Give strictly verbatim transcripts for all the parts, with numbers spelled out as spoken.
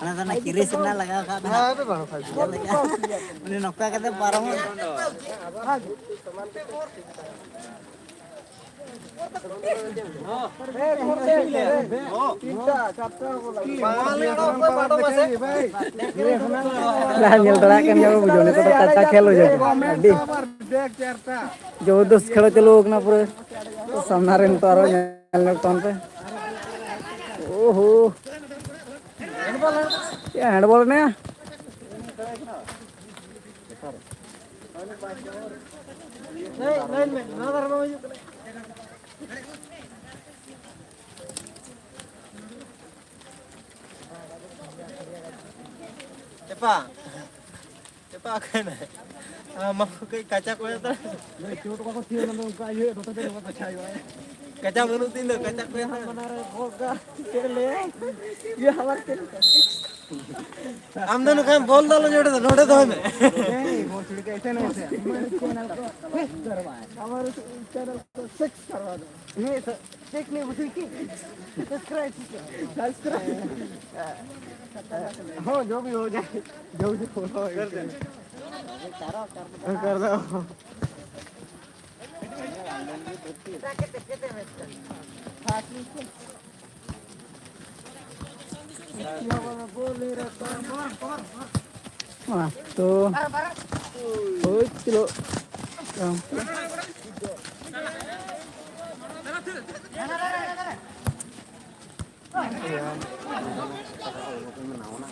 ᱚᱱᱟ ᱫᱚ ᱚᱱᱟ ᱠᱤᱨᱤᱥ ᱨᱮᱱᱟᱜ ᱞᱟᱜᱟᱣ ᱠᱟᱜ ᱢᱮ ᱦᱟᱸᱜ᱾ ᱩᱱᱤ ᱱᱚᱝᱠᱟ ᱠᱟᱛᱮ ᱯᱟᱨᱚᱢᱚᱜ᱾ ᱞᱟᱦᱟ ᱧᱮᱞ ᱫᱟᱲᱮᱭᱟᱜ ᱠᱟᱱ ᱜᱮᱭᱟ ᱵᱚ, ᱵᱩᱡᱷᱟᱹᱣ ᱱᱤᱛᱚᱜ ᱫᱚ ᱠᱟᱪᱟ ᱠᱷᱮᱞ ᱦᱩᱭ ᱡᱟᱭᱜᱟ᱾ ᱟᱹᱰᱤ ᱡᱚᱵᱚᱨᱫᱚᱥ ᱠᱷᱮᱞ ᱪᱟᱹᱞᱩ ᱟᱠᱟᱱᱟ ᱯᱩᱨᱟᱹ᱾ ᱥᱟᱢᱱᱟ ᱨᱮ ᱱᱤᱛᱚᱜ ᱟᱨᱚ ᱧᱮᱞ ᱧᱚᱜ ᱛᱟᱵᱚᱱ ᱯᱮ᱾ ᱳᱦᱳ᱾ ᱪᱮᱫ ᱦᱮᱱᱰᱵᱚᱞ ᱮᱱᱮᱡᱼᱟ? ᱪᱟᱯᱟ᱾ ᱪᱟᱯᱟ ᱚᱠᱟᱭ ᱱᱟᱭ? ᱟᱢ ᱢᱟ ᱠᱟᱹᱡ ᱠᱟᱪᱟ ᱠᱚᱭᱚᱜ ᱛᱟᱲᱟᱜ᱾ ᱪᱳᱴ ᱚᱠᱟ ᱠᱚ ᱛᱷᱤᱭᱟᱹ ᱚᱱᱟ ᱫᱚ ᱚᱱᱠᱟ ᱤᱭᱟᱹ ᱱᱚᱛᱮ ᱫᱚ ᱱᱚᱝᱠᱟ ᱠᱟᱪᱟ ᱦᱩᱭᱩᱜᱼᱟ᱾ ᱠᱟᱪᱟ ᱵᱟᱹᱱᱩᱜ ᱛᱤᱧ ᱫᱚ, ᱠᱟᱪᱟ ᱠᱚᱭᱚᱜ ᱛᱟᱲᱟᱜ᱾ ᱢᱟᱱᱟ ᱨᱮ ᱵᱚᱞ ᱠᱟ ᱪᱮᱫ ᱞᱮ? ᱤᱭᱟᱹ ᱦᱟᱢᱟᱨ ᱠᱷᱮᱞ ᱠᱟ᱾ ᱟᱢ ᱫᱚ ᱱᱚᱝᱠᱟ ᱵᱚᱞ ᱫᱚ ᱟᱞᱚ ᱱᱚᱰᱮ ᱫᱚ, ᱱᱚᱰᱮ ᱫᱚᱦᱚᱭ ᱢᱮ᱾ ᱦᱮᱸ, ᱵᱚᱞ ᱪᱷᱩᱲᱤ ᱠᱟ ᱮᱥᱮ ᱱᱟᱭ ᱥᱮ᱾ ᱦᱟᱢᱟᱨᱮ ᱪᱮᱱᱮᱞ ᱠᱚ ᱥᱮᱠᱥ ᱠᱟᱨᱣᱟ ᱫᱚ᱾ ᱦᱟᱢᱟᱨᱮ ᱪᱮᱱᱮᱞ ᱠᱚ ᱥᱮᱠᱥ ᱠᱟᱨᱣᱟ ᱫᱚ। ये स-, देख ले, उसे की सब्सक्राइब कीजिए। सब्सक्राइब। हो, जो भी हो जाए, जो भी फॉलो हो जाए। कर दो। ᱢᱟ ᱛᱚ, ᱦᱳᱭ ᱪᱚᱞᱚ᱾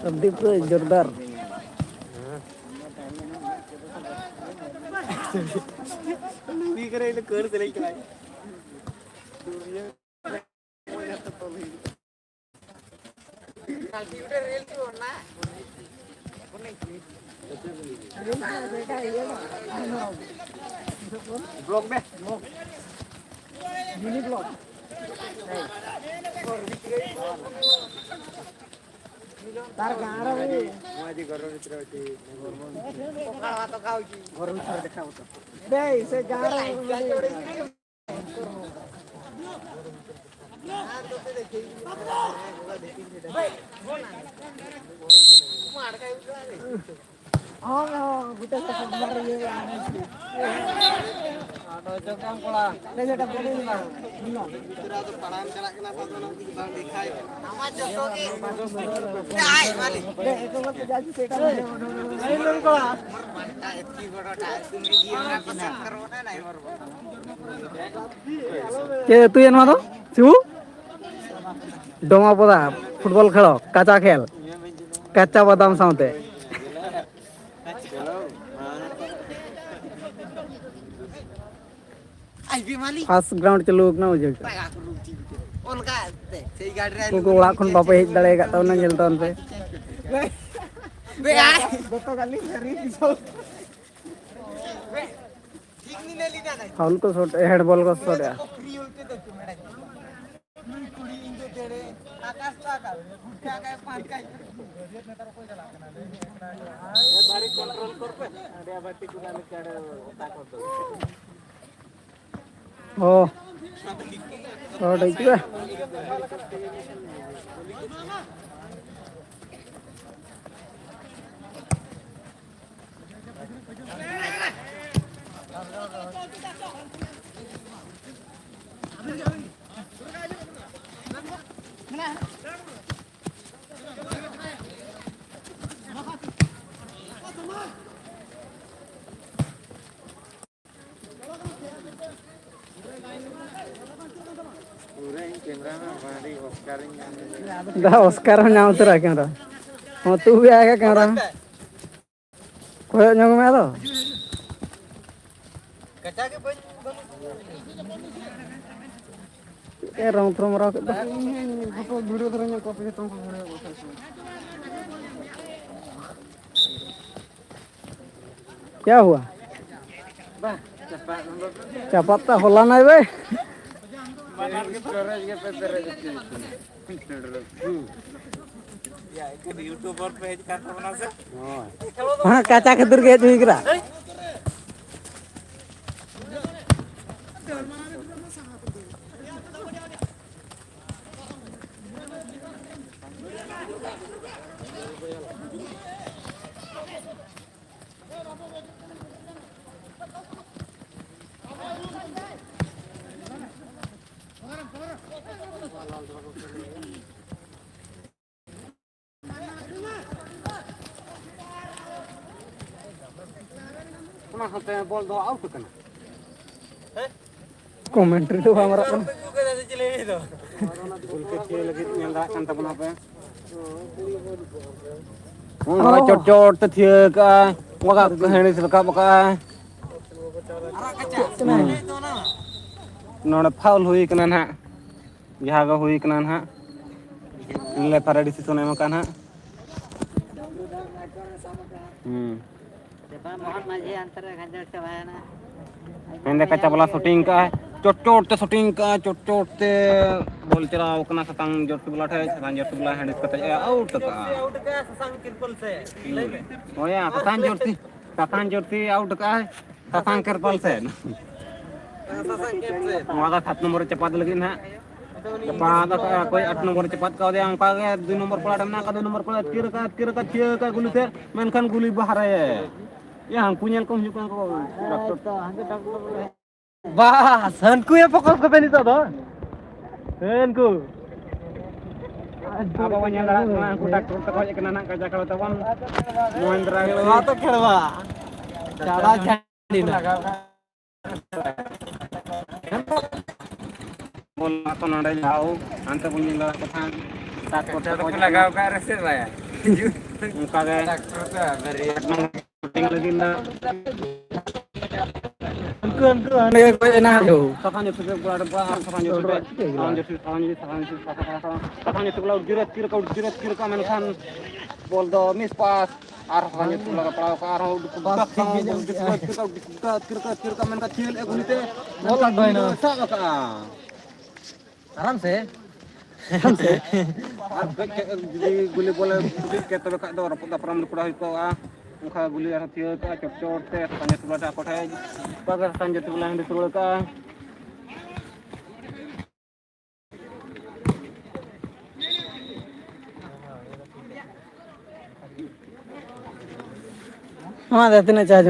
ᱟᱹᱰᱤ ᱯᱩᱨᱟᱹ ᱡᱳᱨᱫᱟᱨ᱾ ᱱᱩᱭ ᱠᱟᱱᱟᱭ, ᱤᱧ ᱫᱚ ᱠᱟᱹᱲ ᱛᱮᱞᱮᱧ ᱠᱟᱱᱟᱭ᱾ ତାର ଗାଁର ବି। ମୁଁ ଆଜି ଘର ଭିତରେ ଅଛି। ଘର ଭିତରେ ଦେଖା ହଉଥିବ। ବେ, ସେ ଗାଁର ହଁ, ହଁ, ଗୋଟେ ସେକେଣ୍ଡ ମାର ଇଏ। ᱟᱫᱚ ᱪᱚᱠᱟᱢ ᱠᱚᱲᱟ᱾ ᱱᱮ ᱡᱮᱴᱟ ᱵᱚᱞᱮ ᱱᱟ᱾ ᱜᱤᱫᱽᱨᱟᱹ ᱫᱚ ᱯᱟᱲᱦᱟᱣ ᱪᱟᱞᱟᱜ ᱠᱟᱱᱟ, ᱛᱚ ᱚᱱᱟ ᱛᱮᱜᱮ ᱵᱟᱝ ᱫᱮᱠᱷᱟᱭ ᱠᱟᱱᱟ᱾ ᱟᱢᱟᱜ ᱡᱚᱛᱚ ᱜᱮ᱾ ᱟᱭ, ᱢᱟᱞᱤᱠ᱾ ᱮᱠᱫᱚᱢ ᱡᱟᱦᱟᱸ ᱪᱮᱫ ᱮᱴᱟᱜ ᱵᱚᱞᱮ᱾ ᱮᱛᱠᱤ ᱵᱚᱲᱚ ᱴᱟᱜ ᱛᱩᱢᱤ ᱡᱤᱭᱚᱱ ᱨᱮᱱᱟᱜ ᱯᱚᱥᱚᱱᱫ ᱠᱟᱨᱚ ᱱᱟ, ᱱᱟᱭ ᱢᱚᱨ ᱵᱚᱞ᱾ ᱪᱮᱫ ᱟᱹᱛᱩᱭᱟ ᱱᱚᱣᱟ ᱫᱚ? ᱪᱩ? ᱰᱚᱢᱟᱯᱚᱫᱟ ᱯᱷᱩᱴᱵᱚᱞ ᱠᱷᱮᱞᱚ, ᱠᱟᱪᱟ ᱠᱷᱮᱞ, ᱠᱟᱪᱟ ᱵᱟᱫᱟᱢ ᱥᱟᱶᱛᱮ᱾ ᱯᱷᱟᱥᱴ ᱜᱨᱟᱣᱩᱱᱰ ᱪᱟᱹᱞᱩ ᱟᱠᱟᱱᱟ, ᱵᱩᱡᱷᱟᱹᱣ ᱠᱮᱫᱟ᱾ ᱩᱱᱠᱩ ᱚᱲᱟᱜ ᱠᱷᱚᱱ ᱵᱟᱯᱮ ᱦᱮᱡ ᱫᱟᱲᱮ ᱟᱠᱟᱫ ᱛᱟᱵᱚᱱᱟ, ᱧᱮᱞ ᱛᱟᱵᱚᱱ ᱯᱮ᱾ ᱯᱷᱟᱣᱩᱞ ᱠᱚ ᱥᱚᱴ, ᱦᱮᱰ ᱵᱚᱞ ᱠᱚ ᱥᱚᱴ ᱮᱜᱼᱟ᱾ ᱚ᱾ ᱚ, ᱴᱷᱤᱠ ᱜᱮᱭᱟ᱾ ᱯᱩᱨᱟᱹ ᱤᱧ ᱠᱮᱢᱨᱟ ᱢᱟ ᱟᱹᱰᱤ ᱚᱥᱠᱟᱨ ᱤᱧ ᱧᱟᱢ ᱞᱮᱫᱟ᱾ ᱫᱟ ᱚᱥᱠᱟᱨ ᱦᱚᱸ ᱧᱟᱢ ᱩᱛᱟᱹᱨᱟ ᱠᱮᱢᱨᱟ᱾ ᱦᱚᱸ, ᱛᱩᱫ ᱜᱮ ᱟᱭ ᱠᱮᱢᱨᱟ ᱢᱟ᱾ ᱠᱚᱭᱚᱜ ᱧᱚᱜ ᱢᱮ ᱟᱫᱚ᱾ ᱠᱟᱪᱟ ᱜᱮ ᱵᱟᱹᱧ, ᱵᱟᱹᱱᱩᱜ᱾ ᱪᱮᱫ ᱨᱚᱝ ᱛᱷᱨᱚᱝ ᱢᱟᱨᱟᱣ ᱠᱮᱫ ᱫᱚ? ᱤᱧ ᱦᱚᱸᱧ ᱯᱷᱳᱴᱳ ᱵᱷᱤᱰᱤᱭᱳ ᱫᱷᱟᱨᱟ ᱧᱚᱜ ᱠᱚᱯᱤ ᱠᱟᱛᱮ ᱩᱱᱠᱩ ᱵᱷᱤᱰᱤᱭᱳ ᱠᱚ ᱥᱟᱵ ᱠᱚᱣᱟ᱾ ᱠᱭᱟ ᱦᱩᱣᱟ? ᱵᱟᱝ, ᱪᱟᱯᱟᱫ ᱦᱚᱞᱟᱱᱟᱭ ᱵᱮ᱾ ᱵᱟᱱᱟᱨ ᱜᱮ ᱯᱮᱨᱮᱡ ᱜᱮ ᱯᱮ ᱯᱮᱨᱮᱡ ᱦᱚᱪᱚᱭ ᱠᱟᱱᱟ᱾ ᱦᱩᱸ᱾ ᱦᱮᱸ, ᱠᱟᱪᱟ ᱠᱷᱟᱹᱛᱤᱨ ᱜᱮ ᱦᱮᱡ ᱦᱩᱭ ᱠᱟᱱᱟ᱾ ᱚᱱᱟ ᱥᱟᱶᱛᱮ ᱵᱚᱞ ᱫᱚ ᱟᱣᱩᱴ ᱠᱟᱱᱟ᱾ ᱠᱚᱢᱮᱱᱴᱨᱤ ᱫᱚ ᱵᱟᱝ ᱨᱟᱜ ᱠᱟᱱᱟ᱾ ᱜᱳᱞ ᱠᱤᱯ ᱛᱷᱤᱭᱟᱹ ᱞᱟᱹᱜᱤᱫ ᱧᱮᱞ ᱫᱟᱲᱮᱭᱟᱜ ᱠᱟᱱ ᱛᱟᱵᱚᱱᱟ ᱯᱮ᱾ ᱚᱱᱟ ᱪᱚᱴ ᱪᱚᱴ ᱛᱮ ᱛᱷᱤᱭᱟᱹ ᱠᱟᱜᱼᱟᱭ᱾ ᱚᱱᱠᱟ ᱦᱮᱱᱰᱤᱥ ᱨᱟᱠᱟᱵ ᱠᱟᱜᱼᱟᱭ᱾ ᱦᱩᱸ᱾ ᱱᱚᱰᱮ ᱯᱷᱟᱣᱩᱞ ᱦᱩᱭ ᱠᱟᱱᱟ ᱱᱟᱦᱟᱜ᱾ ᱡᱟᱦᱟᱸ ᱜᱮ ᱦᱩᱭ ᱠᱟᱱᱟ ᱱᱟᱦᱟᱜ᱾ ᱞᱮᱯᱷᱟᱨᱤ ᱰᱤᱥᱤᱥᱚᱱ ᱮᱢ ᱟᱠᱟᱱ ᱱᱟᱦᱟᱜ᱾ ᱦᱩᱸ᱾ ᱢᱚᱦᱚᱱ ᱢᱟᱹᱡᱷᱤ ᱦᱟᱱᱛᱮ ᱨᱮ ᱜᱷᱟᱸᱡᱚᱲ ᱪᱟᱵᱟᱭᱮᱱᱟ᱾ ᱢᱮᱱᱫᱟ ᱠᱟᱪᱟ ᱵᱟᱞᱟ ᱥᱩᱴᱤᱝ ᱠᱟᱜᱼᱟᱭ, ᱪᱚᱴ ᱪᱚᱴ ᱛᱮ ᱥᱩᱴᱤᱝ ᱠᱟᱜᱼᱟᱭ, ᱪᱚᱴ ᱪᱚᱴ ᱛᱮ ᱵᱚᱞ ᱪᱟᱞᱟᱣ ᱠᱟᱱᱟ ᱥᱟᱥᱟᱝ ᱡᱟᱹᱨᱥᱤ ᱵᱟᱞᱟ ᱴᱷᱮᱡ, ᱥᱟᱥᱟᱝ ᱡᱟᱹᱨᱥᱤ ᱵᱟᱞᱟ ᱦᱮᱰᱤᱥ ᱠᱟᱛᱮ ᱮ ᱟᱣᱩᱴ ᱠᱟᱜᱼᱟ᱾ ᱦᱳᱭᱟ, ᱥᱟᱥᱟᱝ ᱡᱟᱹᱨᱥᱤ, ᱥᱟᱥᱟᱝ ᱡᱟᱹᱨᱥᱤ ᱟᱣᱩᱴ ᱠᱟᱜᱼᱟᱭ, ᱥᱟᱥᱟᱝ ᱠᱮᱨᱯᱟᱞ ᱥᱮᱫ᱾ ᱱᱚᱣᱟ ᱫᱚ ᱥᱟᱛ ᱱᱚᱢᱵᱚᱨ ᱨᱮ ᱪᱟᱯᱟᱫ ᱞᱟᱹᱜᱤᱫ ᱱᱟᱦᱟᱜ᱾ ᱪᱟᱯᱟᱫ ᱟᱠᱟᱫ ᱚᱠᱚᱭ ᱟᱴ ᱱᱚᱢᱵᱚᱨ ᱨᱮ ᱪᱟᱯᱟᱫ ᱠᱟᱣᱫᱮᱭᱟ, ᱚᱱᱠᱟ ᱜᱮ ᱫᱩᱭ ᱱᱚᱢᱵᱚᱨ ᱯᱟᱲᱟ ᱨᱮ ᱢᱮᱱᱟᱜ ᱟᱠᱟᱫ, ᱫᱩᱭ ᱱᱚᱢᱵᱚᱨ ᱯᱟᱲᱟ ᱟᱹᱛᱠᱤᱨ ᱟᱠᱟᱫ, ᱟᱹᱛᱠᱤᱨ ᱟᱠᱟᱫ, ᱛᱷᱤᱭᱟᱹ ᱟᱠᱟᱫ ᱜᱩᱞᱤ ᱥᱮᱫ, ᱢᱮᱱᱠᱷᱟᱱ ᱜᱩᱞᱤ ᱵᱟᱦᱨᱮ᱾ ᱭᱟ, ᱦᱟᱱᱠᱩ ᱧᱮᱞ ᱠᱚᱢ ᱦᱤᱡᱩᱜ ᱠᱟᱱᱟ ᱠᱚ, ᱰᱟᱠᱛᱚᱨ᱾ ᱵᱟᱥ, ᱦᱟᱱᱠᱩ ᱭᱟ ᱯᱚᱠᱚᱥ ᱠᱚᱯᱮ ᱱᱤᱛᱚᱜ ᱫᱚ? ᱦᱟᱱᱠᱩ᱾ ᱟᱵᱚ ᱵᱚᱱ ᱧᱮᱞ ᱫᱟᱲᱮᱭᱟᱜ ᱠᱟᱱᱟ, ᱦᱟᱱᱠᱩ ᱰᱟᱠᱛᱚᱨ ᱛᱟᱠᱚ ᱦᱮᱡ ᱟᱠᱟᱱᱟ ᱱᱟᱜ, ᱠᱟᱡᱟ ᱠᱷᱮᱲᱣᱟ ᱛᱟᱵᱚᱱ᱾ ᱢᱚᱦᱮᱱᱫᱨᱟ ᱠᱷᱮᱲᱣᱟ ᱛᱚ ᱠᱷᱮᱲᱣᱟ᱾ ᱪᱟᱲᱟ ᱪᱟᱲᱤ ᱱᱟ᱾ ᱵᱚᱞ ᱢᱟ ᱛᱚ ᱱᱚᱰᱮ ᱡᱟᱣ, ᱦᱟᱱᱛᱮ ᱵᱚᱱ ᱧᱮᱞ ᱫᱟᱲᱮᱭᱟᱜ ᱠᱚ ᱠᱷᱟᱱ᱾ ᱰᱟᱠᱛᱚᱨ ᱛᱟᱠᱚ ᱦᱮᱡ ᱟᱠᱟᱱᱟ᱾ ᱞᱟᱜᱟᱣ ᱠᱟᱜ ᱨᱮ ᱥᱮ ᱵᱟᱭᱟ? ᱚᱱᱠᱟ ᱜᱮ᱾ ᱰᱟᱠᱛᱚᱨ ᱛᱚ ᱵᱟᱨᱭᱟ᱾ ᱥᱩᱴᱤᱝ ᱞᱟᱹᱜᱤᱫ ᱱᱟ᱾ ᱩᱱᱠᱩ, ᱩᱱᱠᱩ ᱦᱟᱸᱰᱮ ᱜᱮᱠᱚ ᱮᱱᱟ ᱦᱟᱸᱰᱮ᱾ ᱥᱟᱯᱷᱟ ᱧᱚᱜ ᱥᱩᱴᱤᱝ ᱠᱚᱲᱟ ᱟᱹᱰᱤ ᱵᱟᱝ, ᱥᱟᱯᱷᱟ ᱧᱚᱜ ᱥᱩᱴᱤᱝ, ᱥᱟᱯᱷᱟ ᱧᱚᱜ ᱥᱩᱴᱤᱝ, ᱥᱟᱯᱷᱟ ᱧᱚᱜ ᱥᱩᱴᱤᱝ, ᱥᱟᱯᱷᱟ ᱧᱚᱜ ᱥᱩᱴᱤᱝ, ᱥᱟᱯᱷᱟ ᱧᱚᱜ ᱥᱩᱴᱤᱝ, ᱥᱟᱯᱷᱟ ᱧᱚᱜ ᱥᱩᱴᱤᱝ, ᱢᱮᱱᱠᱷᱟᱱ ᱵᱚᱞ ᱫᱚ ᱢᱤᱥ ᱯᱟᱥ, ᱟᱨ ᱥᱟᱯᱷᱟ ᱧᱚᱜ ᱥᱩᱴᱤᱝ ᱞᱟᱜᱟ ᱯᱟᱲᱟᱣ ᱠᱟᱜᱼᱟ, ᱟᱨᱦᱚᱸ ᱩᱰᱩᱠ ᱯᱟᱥ ᱠᱟᱜ ᱠᱷᱟᱱ ᱵᱚᱞ ᱠᱷᱮᱞ ᱟᱹᱛᱠᱤᱨ ᱠᱟᱜ, ᱟᱹᱛᱠᱤᱨ ᱠᱟᱜ, ᱟᱹᱛᱠᱤᱨ ᱠᱟᱜ, ᱢᱮᱱᱠᱷᱟᱱ ᱠᱷᱮᱞ ᱟᱹᱜᱩ ᱛᱮ ᱵᱚᱞ ᱢᱮᱱᱠᱷᱟᱱ ᱟᱹᱜᱩᱭᱮᱱᱟ᱾ ᱥᱟᱵ ᱟᱠᱟᱜᱼᱟ᱾ ᱟᱨᱟᱢ ᱥᱮ᱾ ᱟᱨᱟᱢ ᱥᱮ᱾ ᱟᱨ ᱠᱟᱹᱡ ᱠᱟᱹᱡ ᱡᱩᱫᱤ ᱜᱩᱞᱤ ᱵᱚᱞᱮ ᱡᱩᱫᱤ ᱠᱮᱫ, ᱛᱚᱵᱮ ᱠᱷᱟᱡ ᱫᱚ ᱨᱟᱹᱯᱩᱫ ᱫᱟᱯᱨᱟᱢ ᱞᱩᱠᱲᱟ ᱦᱩᱭ ᱠᱚᱜᱼᱟ᱾ ᱚᱱᱠᱟ ᱜᱩᱞᱤ ᱟᱨᱦᱚᱸ ᱛᱷᱤᱭᱟᱹ ᱠᱟᱜᱼᱟ, ᱪᱚᱴ ᱪᱚᱴ ᱛᱮ ᱥᱟᱸᱜᱮ ᱴᱚᱞᱟ ᱨᱮ ᱟᱠᱚ ᱴᱷᱮᱡ ᱚᱠᱟ ᱜᱮ ᱥᱟᱸᱜᱮ ᱴᱚᱞᱟ ᱦᱟᱺᱰᱤ ᱥᱩᱲᱟᱹ ᱠᱟᱜᱼᱟ᱾ ᱱᱚᱣᱟ ᱫᱚ ᱛᱤᱱᱟᱹᱜ ᱪᱟᱨᱡᱽ